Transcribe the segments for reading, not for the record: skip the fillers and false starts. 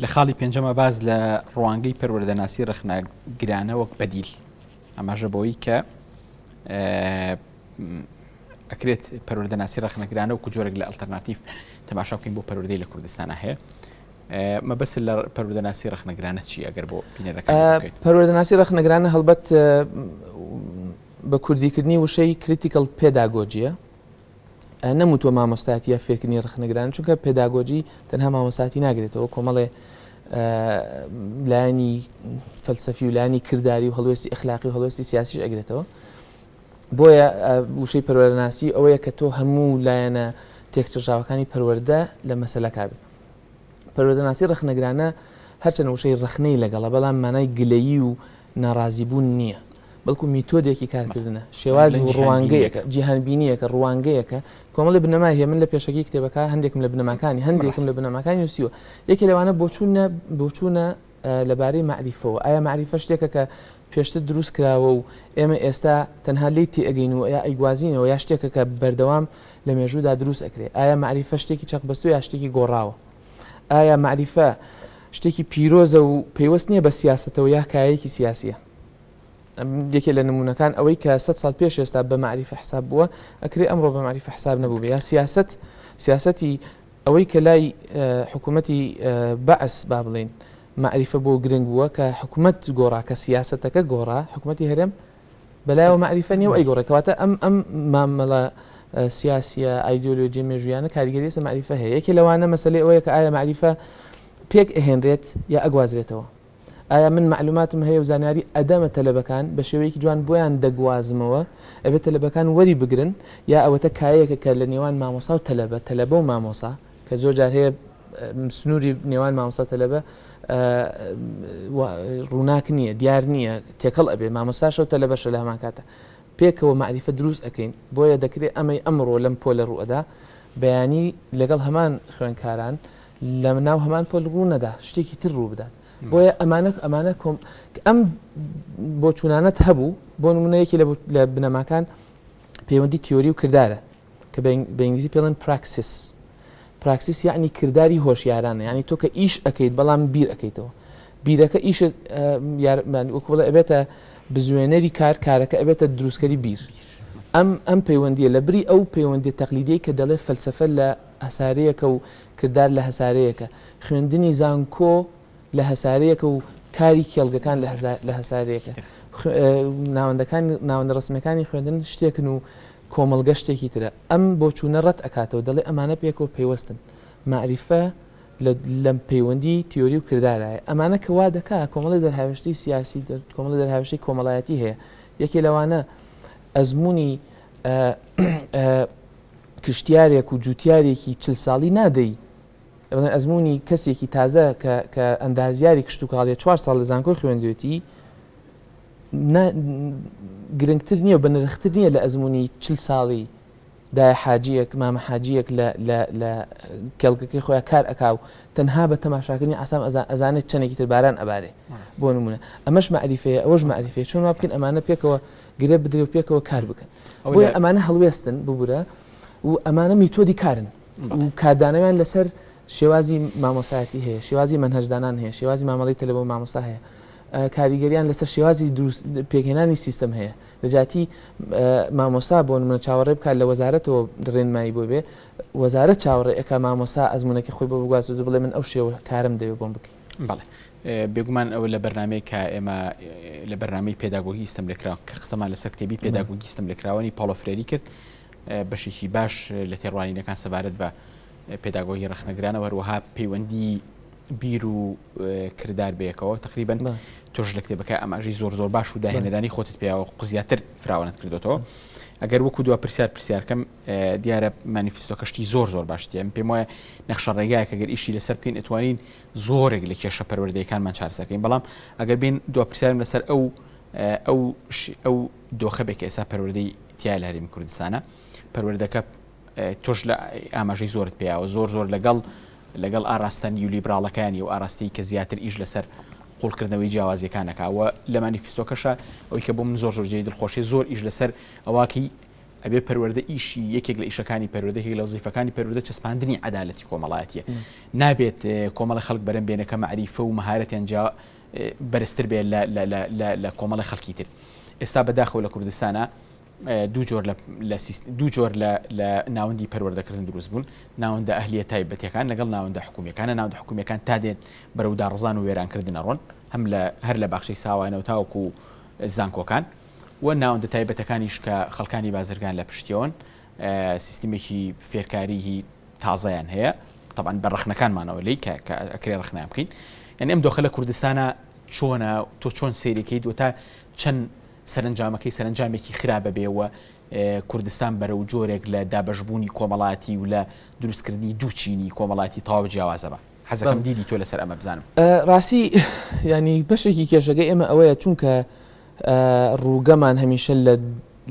لە خاڵی پێنجەمە باز لە ڕوانگەی پەروەردەناسی ڕەخنەگرانە وەک بەدیل ئاماژە بەوەی کە ئەکرێت پەروەردەناسی ڕەخنەگرانە وەکو جۆرێک لە ئەلتەرناتیف تەماشا بکەین بۆ پەروەردەی لە کوردستانە هەیە مەبەست لە پەروەردەناسی ڕەخنەگرانە چی ئەگەر بۆ بینەرەکان بکەیت؟ پەروەردەناسی ڕەخنەگرانە هەڵبەت بە کوردیکردنی وشەی critical pedagogy یە نەموتووە مامۆستایەتی یا فێرکردنی ڕەخنەگرانە چونکە pedagogy تەنها مامۆستایەتی ناگرێتەوە کۆمەڵێ لایەنی فەلسەفی و لایەنی کرداری و هەڵوێستی ئەخلاقی و هەڵوێستی سیاسیش ئەگرێتەوە بۆیە وشەی پەروەردەناسی ئەوەیە کە تۆ هەموو لایەنە تێکچڕژاوەکانی پەروەردە لە مەسەلەکە بێت. پەروەردەناسی ڕەخنەگرانە هەرچەند وشەی ڕەخنەی لەگەڵە بەڵام مانای گلەیی و ناڕازیبوون نییە بەڵکو میتۆدێکی کارکردنە شێواز و ڕوانگەیەکە جیهانبینیەکە ڕوانگەیەکە کۆمەڵی بنەمای هەیە من لە پێشەکی کتێبەکە هەندێکم لە بنەماکانی هەندێکم لە بنەماکانی نووسیوە یەکێ لەوانە بۆچوونە بۆچوونە لەبارەی مەعریفەوە، ئایا مەعریفە شتێکە کە پێشتر دروست کراوە و ئێمە ئێستا تەنها لێی تێئەگەین و یا ئەیگوازینەوە یا شتێکە کە بەردەوام لە مێژوودا دروست ئەکرێ؟ ئایا مەعریفە شتێکی چەقبەستوو یا شتێکی گۆڕاوە؟ ئایا مەعریفە شتێکی پیرۆزە و پەیوەست نییە بە سیاسەتەوە یا کایەیەکی سیاسییە؟ یەکێ لە نموونەکان ئەوەی کە سەد ساڵ پێش ئێستا بە مەعریفە حساب بووە ئەکرێ ئەمڕۆ بە مەعریفە حساب نەبووبێ یا سیاسەت سیاسەتی ئەوەی کە لای حکوومەتی بەعس با بڵێین مەعریفە بۆ گرنگ بووە کە حکوومەت گۆڕا کە سیاسەتەکە گۆڕا حکوومەتی هەرێم بەلایەوە مەعریفە نییە و ئەیگۆڕێ کەواتە ئەم ئەم مامەڵە سیاسیە ئایدۆلۆژیە مێژوویانە کاریگەری لەسەر مەعریفە هەیە یەکێ لەوانە مەسەلەی ئەوەیە کە ئایا مەعریفە پێک ئەهێنرێت یا ئەگوازرێتەوە ئایا من مەعلوماتم هەیە و زانیاری ئەدەمە تەلەبەکان بە شێوەیەکی جوان بۆیان دەگوازمەوە ئەبێت تەلەبەکان وەری بگرن یا ئەوەتە کایەیەکە کە لە نێوان مامۆسا و تەلەبە تەلەبە و مامۆسا کە زۆر جار هەیە سنووری نێوان مامۆسا تەلەبە ڕووناک نییە دیار نییە تێکەڵ ئەبێ مامۆستاشە و تەلەبەشە لە هەمان کاتە پێکەوە مەعریفە دروست ئەکەین بۆیە دەکرێت ئەمەی ئەمڕۆ لەم پۆلە ڕوئەدا بەیانی لەگەڵ هەمان خوێنکاران لە ناو هەمان پۆل ڕوو نەدا شتێکی تر ڕوو بدات بۆیە ئەمانە ئەمانە کۆم ئەم بۆچوونانەت هەبوو بۆ نمونە یەکی لە بنەماکان پەیوەندی تیۆری و کردارە کە بە ئینگلیزی پێڵێن praxis praxis یعنی کرداری هۆشیارانە یعنی تۆ کە ئیش ئەەکەیت بەڵام بیر ئەەکەیتەوە بیرەکە ئیش وەکو بڵێ ئەبێتە بزوێنەری کار کارەکە ئەبێتە دروستکەری بیر ئەم ئەم پەیوەندیە لە بری ئەو پەیوەندی تەقلیدیەی کە دەڵێ فەلسەفە لە هەسارەیەکە و کردار لە هەسارەیەکە، خوێندنی زانکۆ لە هەسارەیەکە و کاری کێڵگەکان لە هەسارەیەکە. ناوەندەکانی ناوەندە ڕەسمییەکانی خوێندن شتێکن و کۆمەڵگە شتێکی ترە. ئەم بۆچوونە ڕەت ئەکاتەوە، دەڵێ ئەمانە پێکەوە پەیوەستن. مەعریفە لە لە پەیوەندی تیۆری و کردارایە. ئەمانە کە وا دەکا کۆمەڵێ دەرهاوێشتەی سیاسی، کۆمەڵێ دەرهاوێشتەی کۆمەڵایەتی هەیە. یەکێ لەوانە ئەزموونی کشتیارێک و جوتیارێکی چل ساڵی نادەی بڵێن ئەزموونی کەسێکی تازە کە کە ئەندازیاری کشتوکاڵیە چوار ساڵ لە زانکۆی خوێندوێتی گرنگتر نییە و بەنرختر نییە لە ئەزمموی چل ساڵی دایە حاجیەک مامە حاجیەک لە لە لە کێڵگەکەی خۆیان کار ئەکا و تەنها بە تەماشاکردنی ئاسام ئەزانێت چەندێکی تر باران ئەبارێ بۆ نمونە ئەمەش مەعریفەیە ئەوەش مەعریفەیە چۆن وا بکەین ئەمانە پێکەوە گرێ بدرێ و پێکەوە کار بکەن بۆیە ئەمانە هەڵوێستن ببورە و ئەمانە میتۆدی کارن و کاردانەوەیان لەسەر شێوازی مامۆسایەتی هەیە شێوازی مەنهەجدانان هەیە شێوازی مامەڵەی تەلەبە و مامۆستا هەیە کاریگەریان لەسەر شێوازی دروست پێکهێنانی سیستم هەیە لە جیاتی مامۆسا بۆ نمونە چاوەڕێ بکات لە وەزارەتەوە ڕێنمایی بۆ بێ وەزارەت چاوەڕێ ئەکا مامۆسا ئەزمونەکەی خۆی بۆ بگوازێت و بڵێ من ئەو شێوە کارم دەوێ بۆم بکەی. بەڵێ بێگومان ئەوە لە بەرنامەیەک کە ئێمە لە بەرنامەی پێداگۆگی ستەملێکراو کە قسەمان لەسەر کتێبی پێداگۆگی ستەملێکراوانی پاڵۆ فرێری کرد بەشێکی باش لە تێڕوانینەکان سەبارەت بە پێداگۆگی ڕەخنەگرانەوە هەروەها پەیوەندی بیر و کردار بەیەکەوە تقریبن تۆش لە کتێبەکە ئاماژەی زۆر زۆر باش و داهێنەرانی خۆتت پیاوە قزیاتر فراوانت کردوێتەوە ئەگەر وەکو دو پرسیار پرسیارکەم دیارە مانیفستۆکە شتی زۆر زۆر باش تێم پێم وایە نەخشە ڕێگایەکە گەر ئیشی لەسەر بکەین ئەتوانین زۆرێک لە کێشە پەروەردەیەکانمان چارەسەرکەین بەڵام ئەگەر بین دو پرسیارم لەسەر ئەو ئەو ئەو دۆخە بێ کە ئێستا پەروەردەی تیا لە هەرێمی کوردستانە پەروەردەکە تۆش لە ئاماژەی زۆرت پیاوە زۆر زۆر لەگەڵ لەگەڵ ئاراستە نیولیبراڵەکانی و ئاراستەی کە زیاتر ئیش لەسەر قوڵکردنەوەی جیاوازیەکانەکە و لە مانیفستۆکەشە ئەوی کە بۆ من زۆر زۆر جێی دڵخۆشی زۆر ئیش لەسەر ئەوواکی. ئەبێ پەروەردە ئیشی یەکێک لە ئیشەکانی پەروەردە یەکێک لە وەزیفەکانی پەروەردە چەسپاندنی عەدالەتی کۆمەڵایەتیە نابێت کۆمەڵی خەڵک بەرەم بێنە کە مەعریفە و مەهارەتیان جیا بەرزتر بێ لە لە لە لە لە کۆمەڵی خەڵکی تر ئێستا بەداخەوە لە کوردستانە دوو جۆر لە لە دوو جۆر لە لە ناوەندی پەروەردەکردن دروست بوون ناوەندە ئەهلیە تایبەتەکان لەگەڵ ناوەندە حکومیەکانە ناوەندە حکومیەکان تا دێت بەرەو داڕزان و وێرانکردن ئەڕۆن هەم لە هەر لە باخچەی ساوانەوە تاوەکو زانکۆکان و ناوەندە تایبەتەکانیش کە خەڵکانی بازرگان لە پشتیەوەن سیستمێکی فێرکاریی تازەیان هەیە تەبعەن بە ڕەخنەکانمانەوە لێی کە کە ئەکرێ ڕەخنەیان بکەین یعنی ئەم دۆخە لە کوردستانە چۆنە تۆ چۆن سەیرەکەیت و تا چەند سەرنجامەکەی سەرنجامێکی خراپە بێ و کوردستان بەرەو جۆرێک لە دابەشبوونی کۆمەڵاتی و لە دروستکردنی دوو چینی کۆمەڵاتی تەواو جیاوازە بە حەزەکەم دیدی تۆ لەسەر ئەمە بزانم. ڕاستی یانی بەشێکی کێشەکەی ئێمە ئەوەیە چونکە ڕووگەمان هەمیشە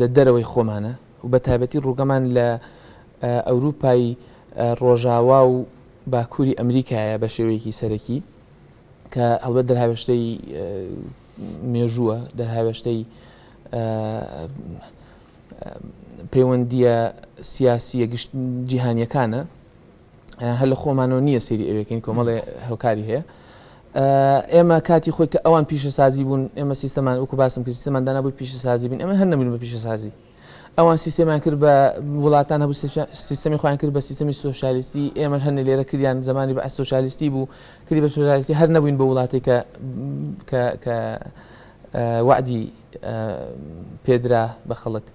لە دەرەوەی خۆمانە و بە تایبەتی ڕووگەمان لە ئەوروپای ڕۆژاوا و باکووری ئەمریکایە بە شێوەیەکی سەرەکی کە هەڵبەت دەرهاوێشتەی مێژووە دەرهاوێشتەی پەیوەندیە سیاسیە گشت جیهانیەکانە هەر لە خۆمانەوە نییە سەیری ئەوێکەین کۆمەڵێ هۆکاری هەیە ئێمە کاتی خۆی کە ئەوان پیشەسازی بوون ئێمە سیستەمان وەکو باسم کرد سیستەمان دانابووی پیشەسازی بین ئێمە هەر نەبووین بە پیشەسازی ئەوان سیستەمیان کرد بە وڵاتان هەبوو سیستەمی خۆیان کرد بە سیستەمی سۆسیالیستی ئێمەش هەندێک لێرە کردیان زمانی بە سۆسیالیستی بوو کردی بە سۆسیالیستی هەر نەبووین بە وڵاتێک کە کە کە وەعدی پێدرا بە خەڵک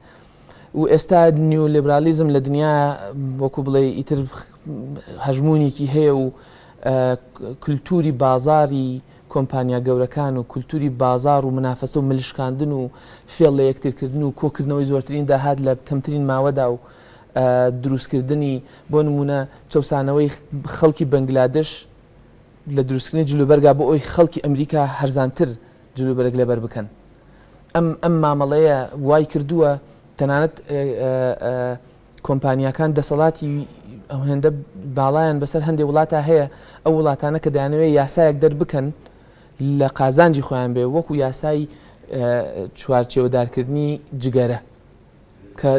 و ئێستا نیولیبرالیزم لە دنیا وەکو بڵێ ئیتر هەژموونێکی هەیە و کولتوری بازاری کۆمپانیا گەورەکان و کولتوری بازار و منافەسە و ملشکاندن و فێڵ لە یەکترکردن و کۆکردنەوەی زۆرترین داهات لە کەمترین ماوەدا و دروستکردنی بۆ نمونە چەسانەوەی خەڵکی بەنگلادش لە دروستکردنی جلوبەرگا بۆ ئەوی خەڵکی ئەمریکا هەرزانتر جلوبەرگ لەبەر بکەن. ئەم ئەم مامەڵەیە وای کردووە تەنانەت کۆمپانیاکان دەسەڵاتی ئەو هێندە باڵایان بەسەر هەندێک وڵاتا هەیە ئەو وڵاتانە کە دەیانەوێت یاسایەک دەربکەن لە قازانجی خۆیان بێ وەکو یاسای چوارچێوەدارکردنی جگەرە کە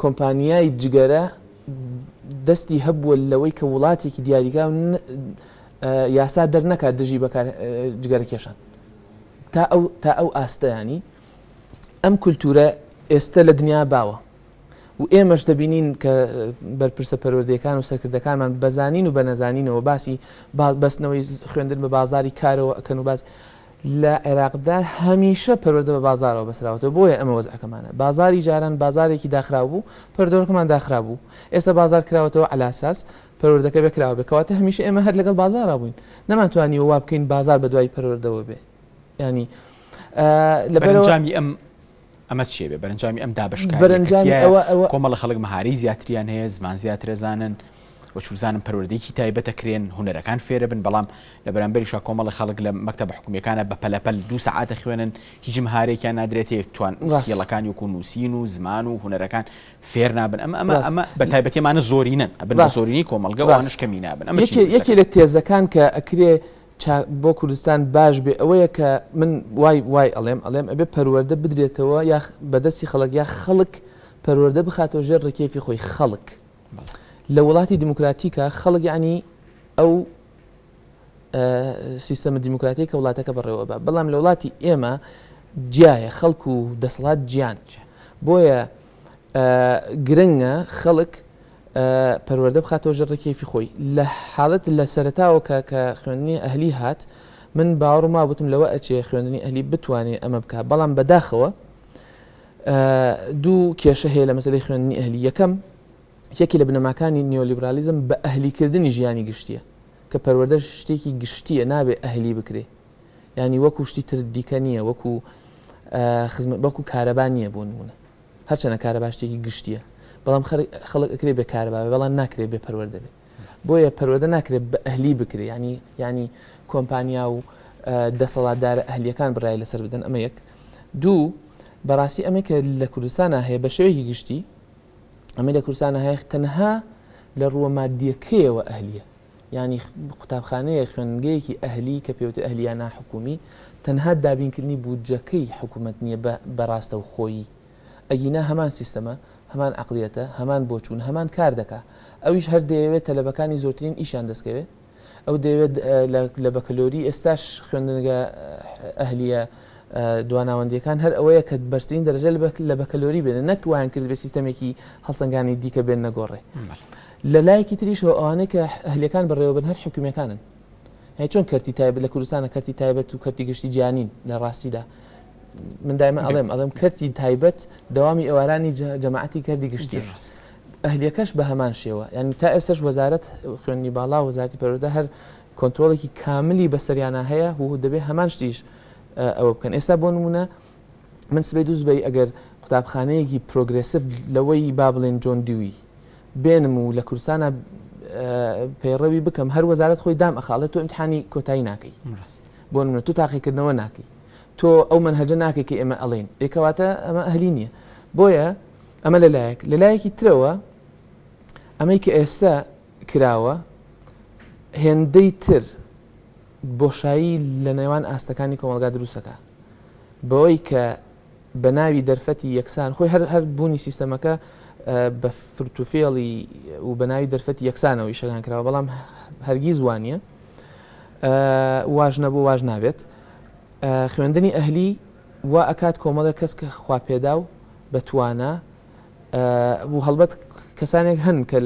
کۆمپانیای جگەرە دەستی هەبووە لەوەی کە وڵاتێکی دیاریکراو یاسا دەرنەکات دژی بەکار جگەرە کێشان تا ئەو تا ئەو ئاستە ینی ئەم کولتورە ئێستە لە دنیا باوە و ئێمەش دەبینین کە بەرپرسە پەروەردەیەکان و سەرکردەکانمان بەزانین و بە نەزانینەوە باسی بەستنەوەی خوێندن بە بازاری کارەوە ئەکەن و باس لە عێراقدا هەمیشە پەروەردە بە بازارەوە بەسراوەتەوە بۆیە ئەمە وەزعەکەمانە بازاری جاران بازارێکی داخراو بوو پەروەردەکەمان داخرا بوو ئێستا بازار کراوەتەوە عەلاساس پەروەردەکە بێ کراوە بێ کەواتە هەمیشە ئێمە هەر لەگەڵ بازارا بووین نەمانتوانیوە وا بکەین بازار بە دوای پەروەردەوە بێ ینی لە بەرەنجامی ئەم ئەمە چیە بێ بەرەنجامی ئەم دابەشکاریە ئەوە کۆمەڵە خەڵک مەهاری زیاتریان هەیە زمان زیاترەزانن و چوزانم پەروەردەیەکی تایبەت ئەکرێن هونەرەکان فێرەبن بەڵام لە بەرامبەریشا کۆمەڵی خەڵک لە مەکتەبە حکومیەکانە بە پەلەپەل دوو سەعاتە خوێنن هیچ مهارێکیان نادرێتێ توان skill ەکانی وەکو نووسین و زمان و هونەرەکان فێر نابن ئەمە ئەمە ئەمە بە تایبەتی ئەمانە زۆرینەن ئەبن بە زۆرینەی کۆمەڵگە ئەوانەش کەمی نابن ئەمە چی یەکێ لە تێزەکان کە ئەکرێ بۆ کوردستان باش بێ ئەوەیە کە من وای وای ئەڵێم ئەڵێم ئەبێ پەروەردە بدرێتەوە یا بەدەستی خەڵک یا خەڵک پەروەردە بخاتەوە ژێر ڕکێفی خۆی خەڵک لە وڵاتی دیموکراتیکە خەڵک یعنی ئەو سیستەمە دیموکراتی کە وڵاتەکە بەڕێوە بە بەڵام لە وڵاتی ئێمە جیایە خەڵک و دەسەڵات جیان بۆیە گرنگە خەڵک پەروەردە بخاتەوە ژێر ڕکێفی خۆی لە حاڵەت لە سەرتاوە کە کە خوێندنی ئەهلی هات من باوەڕم وابوتم لەوە ئەچێ خوێندنی ئەهلی بتوانێ ئەمە بکە بەڵام بەداخەوە دوو کێشە هەیە لە مەسەلەی خوێندنی ئەهلی یەکەم یەکی لە بنەماکانی نیۆلیبرالیزم بە ئەهلیکردنی ژیانی گشتیە کە پەروەردە شتێکی گشتیە نابێ ئەهلی بکرێ ینی وەکو شتی تر دیکە نییە وەکو خزمەت وەکو کارەبا نییە بۆ نمونە هەرچەنە کارەبا شتێکی گشتیە بەڵام خەڵک ئەکرێ بێ کارەبا بێ بەڵام ناکرێ بێ پەروەردە بێ بۆیە پەروەردە ناکرێت بە ئەهلی بکرێ ینی ینی کۆمپانیا و دەسەڵاتدارە ئەهلیەکان بڕای لەسەر بدەن ئەمە یەک دوو بەڕاستی ئەمەی کە لە کوردستانە هەیە بە شێوەیەکی گشتی ئەمەی لە کوردستانە هەیە تەنها لە ڕووە مادیەکەیەوە ئەهلیە ینی قوتابخانەیە خوێندنگەیەکی ئەهلی کە پێوتە ئەهلیە ناحکومی تەنها دابینکردنی بودجەکەی حکوومەت نییە بە ڕاستەوخۆیی ئەگینا هەمان سیستەمە. هەمان عەقڵیەتە، هەمان بۆچوون، هەمان کار دەکا. ئەویش هەر دەیەوێت تەلەبەکانی زۆرترین ئیشیان دەستکەوێ. ئەو دەیەوێت لە بەکەلۆری ئێستاش خوێندنگە ئەهلیە دواناوەندیەکان هەر ئەوەیە کە بەرزترین دەرەجە لە بەکەلۆری بێنن نەک وایان کرد بێ سیستەمێکی هەڵسەنگانی دیکە بێن نەگۆڕێ. لە لایەکی تریشەوە ئەوانەی کە ئەهلیەکان بەڕێوەبن هەر حکومیەکانن. یانی چۆن کەرتی تایبەت لە کوردستانە کەرتی تایبەت و کەرتی گشتی جیانین لە ڕاستیدا من دایمە ئەڵێم ئەڵێم کەرتی تایبەت دەوامی ئێوارانی جەماعەتی کەرتی گشتی ڕاست ئەهلیەکەش بە هەمان شێوە یعنی تا ئێستش وەزارەت خوێندنی باڵا وەزارەتی پەروەردە هەر کۆنترۆڵێکی کاملی بەسەریانە هەیە و دەبێ هەمان شتیش ئەوە بکەن ئێستا بۆ نمونە من سبەی دووسبەی ئەگەر قوتابخانەیەکی پرۆگرێسیڤ لەوەی با بڵێن جۆن دیوی بێنم و لە کوردستانا پەیڕەوی بکەم هەر وەزارەت خۆی دام ئەخا ئەڵێ تۆ ئیمتحانی کۆتایی ناکەی بۆ نمونە تۆ تاقیکردنەوە ناکەی تۆ ئەو مەنهەجە ناکەی کە ئێمە ئەڵێین ئێ کەواتە ئەمە ئەهلی نییە بۆیە ئەمە لەلایەک لەلایەکی ترەوە ئەمەی کە ئێستا کراوە هێندەی تر بۆشایی لە نێوان ئاستەکانی کۆمەڵگا دروستەکە بەوەی کە بە ناوی دەرفەتی یەکسان، خۆی هەر هەر بوونی سیستەمەکە بە فرتوفێڵی و بە ناوی دەرفەتی یەکسانەوە ئیشەکان کراوە، بەڵام هەرگیز وا نییە، واش نەبوو واش نابێت. خوێندنی ئەهلی وا ئەکات کۆمەڵێک کەس کە خواپێداو بە توانا و هەڵبەت کەسانێک هەن کە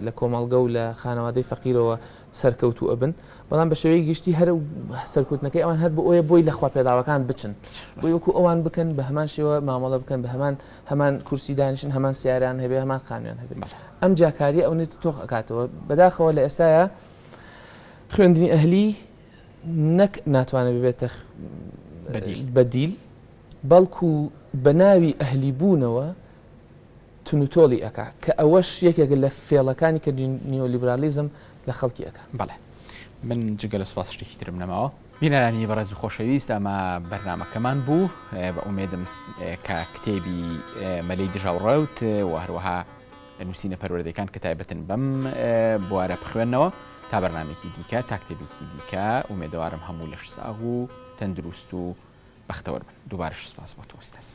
لە کۆمەڵگە و لە خانەوادەی فەقیرەوە سەرکەوتوو ئەبن بەڵام بە شێوەی گشتی هەر سەرکوتنەکەی ئەوان هەر بۆ ئەوەیە بۆی لە خواپێداوەکان بچن بۆی وەکو ئەوان بکەن بە هەمان شێوە مامەڵە بکەن بە هەمان هەمان کورسی دانیشن هەمان سیاران هەبێ هەمان خانویان هەبێ ئەم جیاکاریە ئەو نێت تۆخ ئەکاتەوە بەداخەوە لە ئێستایا خوێندنی ئەهلی نەک ناتوانێت ببێتە بەدیل بەڵکو بە ناوی ئەهلی بوونەوە تونوتۆڵی ئەکا کە ئەوەش یەکێکە لە فێڵەکانی کە نیۆلیبرالیزم لە خەڵکی ئەکا. بەڵێ من جگە لە سوپاس شتێکی ترم نەماوە. بینەرانی بەڕێز و خۆشەویست ئەمە بەرنامەکەمان بوو بە ئومێدم کە کتێبی مەلەی دژاوڕەوت و هەروەها نووسینە پەروەردەکان کە تایبەتن بەم بوارە بخوێنەوە تا بەرنامێکی دیکە تا کتێبێکی دیکە ئومێدەوارم هەموو لەش ساغ و تەندروست و بەختەوەر بن دووبارەش سوپاس بۆ تۆ ئوستاز.